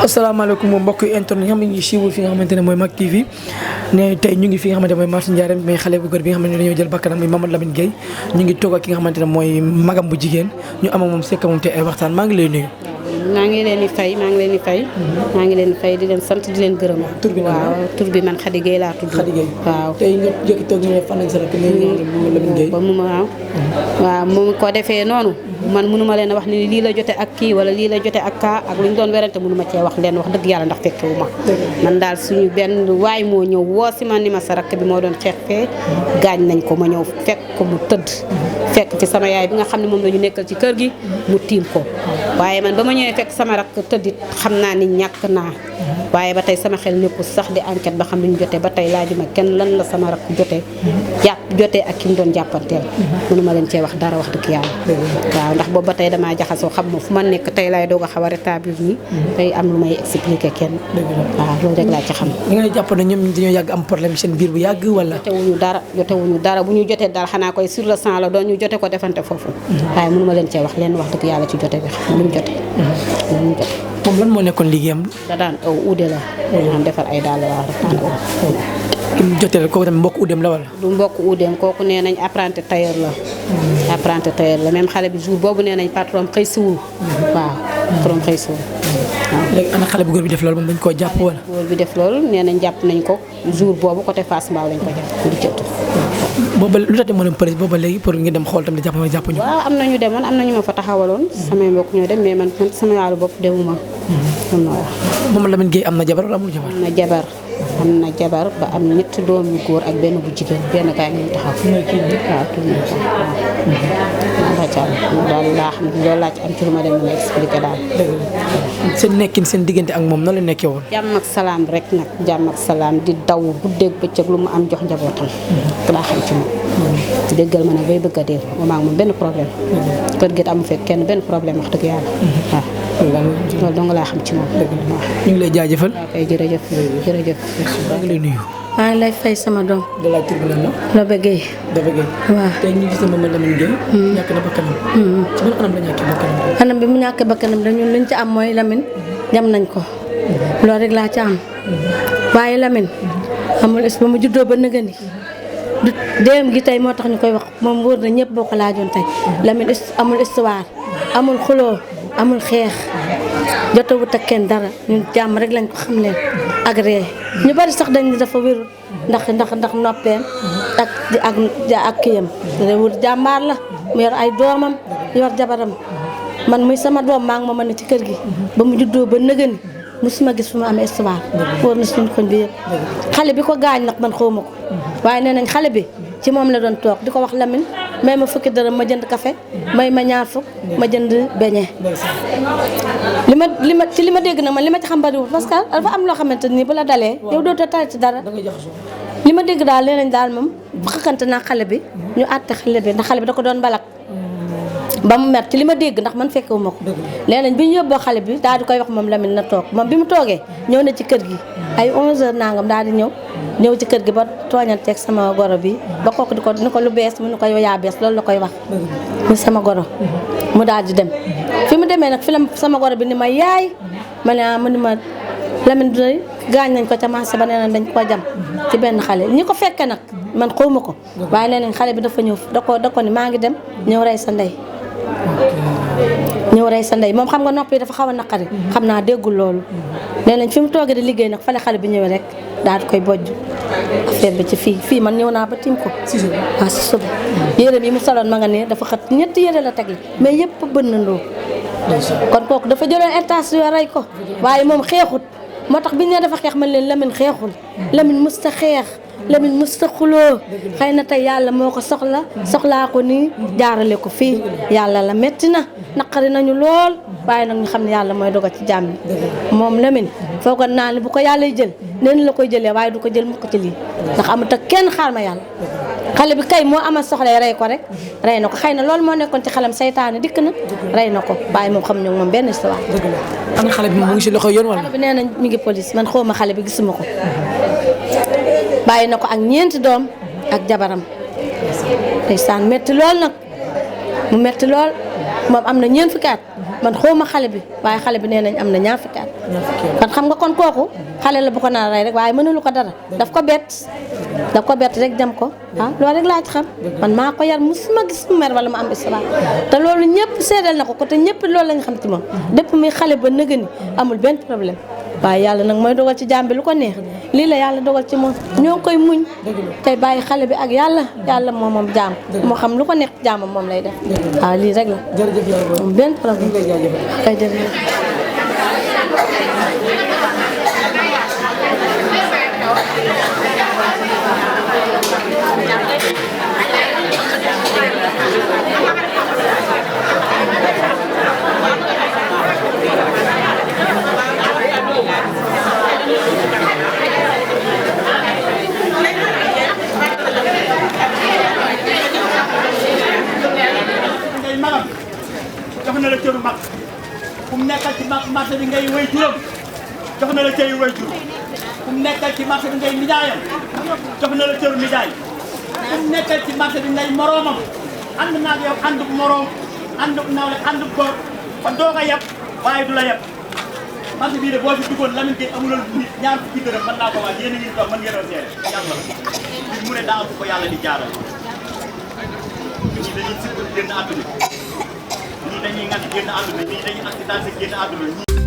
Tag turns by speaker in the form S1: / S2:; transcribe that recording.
S1: asalaamaaleykum mbokk internet yi nga xam ne ñu ngi siiwul fi nga xamante ne mooy Mak TV ne tey ñu ngi fi nga xamante ne mooy marché Ndiarème mais xale bu góor bi nga xamante ne dañoo jël bakkanam muy Mamadou Lamine Gueye ñu ngi toog ak ki nga xamante ne mooy magam bu jigéen ñu am ak moom sekk moom te ay waxtaan maa ngi lay nuyu.
S2: maa ngi leen di fay maa ngi leen di fay di leen sant di leen gërëm.
S1: tur bi
S2: waaw tur bi man Khady Gueye laa tudd.
S1: Khady Gueye
S2: waaw.
S1: tey nga jëkki toog ñu ne fan lañ sa rakk Mamadou Lamine Gueye
S2: ba mu ma waaw mu ko defee noonu man mënuma leen a wax ni lii la jote ak kii wala lii la jote ak kaa ak lu ñu doon werante mënuma cee wax leen wax dëgg yàlla ndax fekkewu ma man daal suñu benn waay moo ñëw woo si ma ni ma sa rakk bi moo doon xeex fee gaañ nañ ko ma ñëw fekk ko mu tëdd fekk ci sama yaay bi nga xam ne moom la ñu nekkal ci kër gi mu tiim ko waaye man ba ma ñëwee fekk sama rakk tëddit xam naa ni ñàkk naa waaye ba tey sama xel nekkul sax di enquête ba xam li ñu jotee ba tey laajuma kenn lan la sama rakk jotee ak ki mu doon jàppanteel mënuma leen cee wax dara wax dëgg yàlla waaw ndax boobu ba tey damaa jaxasoo xam ma fu ma nekk tey laay doog a xaw a rétablir nii tey am lu may expliquer kenn waaw loolu rek laa ci xam
S1: li ngay jàpp ne ñoom dañoo yàgg am problème seen biir bu yàgg wala
S2: jotewuñu dara bu ñu jotee dara xanaa koy sur le sang la doon ñu jote ko defante foofu waaye mënuma leen cee wax leen wax dëgg yàlla ci jote bi xam lu mu jote
S1: moom lan moo nekkoon liggéeyam
S2: da daan aw uude la daan defar ay dàll waaw
S1: ki mu jotee kooku tamit mbokk udem la wala
S2: du mbokk uudeem kooku nee nañ apprenti tailleur la même xale bi jour boobu nee nañ patron xëy siwul waaw patron xëy siwul
S1: léegi ana xale bu góor bi def loolu moom dañ koo jàpp wala
S2: góor bi def loolu nee nañ jàpp nañ ko jour boobu côté Fass Mbao lañ ko jàpp di cëtu
S1: booba lu tax demoon dem police booba léegi pour ngeen dem xool tamit jàpp ñu
S2: waaw am nañu demoon am nañu ma fa taxawaloon samay mbokk ñoo dem mais man sama yaalu bopp demuma am na wax
S1: Mamadou Lamine Gueye am na jabar wala amul jabar
S2: am na jabar ba am ñetti doom yu góor ak benn bu jigéen benn gaa ngi taxaw waaw tur na ko waaw daal laa xam ne loolu laa ci am ci lu ma dem mën a expliqué daal
S1: seen nekkin seen diggante ak moom noonu la nekkee woon
S2: jàmm ak salaam rek nag jàmm ak salaam di daw guddeeg bëccëg lu mu am jox njabootam laa xam ci moom déggal ma nag bay bëgg a dee moom ak moom benn problème kër gi amu fekk kenn benn problème wax dëgg yàlla waaw loolu dong laa xam ci moom waaw
S1: ñu ngi lay jaajëfal
S2: waaw kay jërëjëf
S1: maa ngi lay nuyu
S3: maa ngi lay fay sama doom.
S1: de la tribunal la.
S3: Lobe Gueye.
S1: Lobe Gueye.
S3: waaw
S1: tey ñu gis ne Mamadou Lamine Gueye. ñàkk na bakkanam. ci ban anam la ñàkkee bakkanam.
S3: anam bi mu ñàkkee bakkanam dañu liñ ci am mooy Lamine jam nañ ko. loolu rek laa ci am. waaye Lamine. amul ba mu juddoo ba nëgëni. du déem gi tey moo tax ñu koy wax moom wóor na ñëpp boo ko laajoon tey. Lamine amul histoire amul xuloo amul xeex. jotawut ak kenn dara ñun jàmm rek lañ ko xam leen ak ree ñu bari sax dañ dafa wérul ndax noppeem ak kiyam réewul jàmbaar la mu yor ay doomam yor jabaram man muy sama doom maa ngi ma mën a ci kër gi ba mu juddoo ba nëgëni musuma gis fu mu amee histoire wóor na suñu koñ bi yëpp xale bi ko gaañ nag man xawma ko waaye nee nañ xale bi ci moom la doon toog di ko wax Lamine may ma fukki dërëm ma jënd café may ma ñaar fukk ma jënd beñe li ma dégg nag man li ma ci xam bariwul parce que dafa am loo xamante ni bu la dalee yow dootoo tari ci dara li ma dégg daal nee nañ daal moom xëkkante naa xale bi ñu àtte xale bi ndax xale bi da ko doon balak ba mu mer ci li ma dégg ndax man fekkewu ma ko nee nañ bi ñu yóbboo xale bi daal di koy wax moom Lamine na toog moom bi mu toogee ñëw na ci kër gi ay 11h nangam daal di ñëw ci kër gi ba tooñanteeg sama goro bi ba kooku ni ko lu bees mu ni ko yow yaa bees loolu la koy wax mu sama goro mu daal di dem fi mu demee nag fi la sama goro bi ni ma yaay ma ne mu ni ma Lamine du gaañ nañ ko ca marché ba nee nañ dañ koo jam ci benn xale ñi ko fekke nag man xawma ko waaye nee nañ xale bi dafa ñëw da ko ni maa ngi dem ñëw rey sa ndey moom xam nga noppi dafa xaw a naqari xam naa déggul loolu nee nañ fi mu toogee di liggéey nag fale xale bi ñëwee rek daal di koy bojj affaire bi ci fii man ñëw naa ba tiim ko waaw si suba yére bi mu soloon ma nga ne dafa xat ñetti yére la tegle mais yëpp bënnandoo kon kooku dafa jëloon intention rey ko waaye moom xeexut moo tax biñ ne dafa xeex man leen Lamine xeexul Lamine musta xeex Lamine musta xuloo xëy na tey yàlla moo ko soxlaa ko nii jaarale ko fii yàlla la metti na naqari nañu lool waaye nag ñu xam ne yàlla mooy dogal ci jàmm moom Lamine foogoon naa ne bu ko yàlla jël neen la koy jëlee waaye du ko jël mukk ci lii ndax amut ak kenn xaar ma yàlla xale bi kay moo amal soxla rey ko rek rey na ko xëy na loolu moo nekkoon ci xelam saytaane dikk na rey na ko waaye moom xam ñu moom benn histoire
S1: ana xale bi mu ngi si loxo yoon wala
S3: xale bi nee nañ mi ngi police man xawma xale bi gisuma ko bàyyi na ko ak ñeenti doom ak jabaram ndeysaan metti lool nag mu metti lool moom am na ñeent fukki at man xawma xale bi waaye xale bi nee nañ am na ñaar fukki at kon xam nga kon kooku xale la bu ko nar a rey rek waaye mënulu ko dara daf ko bett rek jam ko loolu rek laa ci xam man maa ko yar musuma gis mu mer wala mu am histoire te loolu ñëpp seedal na ko te ñëpp loolu lañ xam ci moom dépp muy xale ba nëgëni amul benn problème waaye yàlla nag mooy dogal ci jaam bi lu ko neex lii la yàlla dogal ci moom ñoo ngi koy muñ tey bàyyi xale bi ak yàlla moom jaam moo xam lu ko neex jaamam moom lay def waaw lii rek la moom benn problème kay jërëjëf
S4: jox na la cëru mag fu mu nekkal ci marché bi ngay wéy juróom jox na la cëru wéy juróom fu mu nekkal ci marché bi ngay nijaayam jox na la cëru nijaay fu mu nekkal ci marché bi ngay moroomam ànd naa ak yow àndub moroom àndub nawle àndub góor fa doo ko yeb waaye du la yeb marché bii de boo fi duggoon Lamine Gueye amuloon nit ñaar fukki dërëm mën naa ko wax yéen a ngi toog mën ngeen a seere yàlla bi mu ne daa am fu ko yàlla di jaaral ñii dañuy sikk génn àdduna ñii dañuy ngat génn àdduna ñii dañuy accident génn àdduna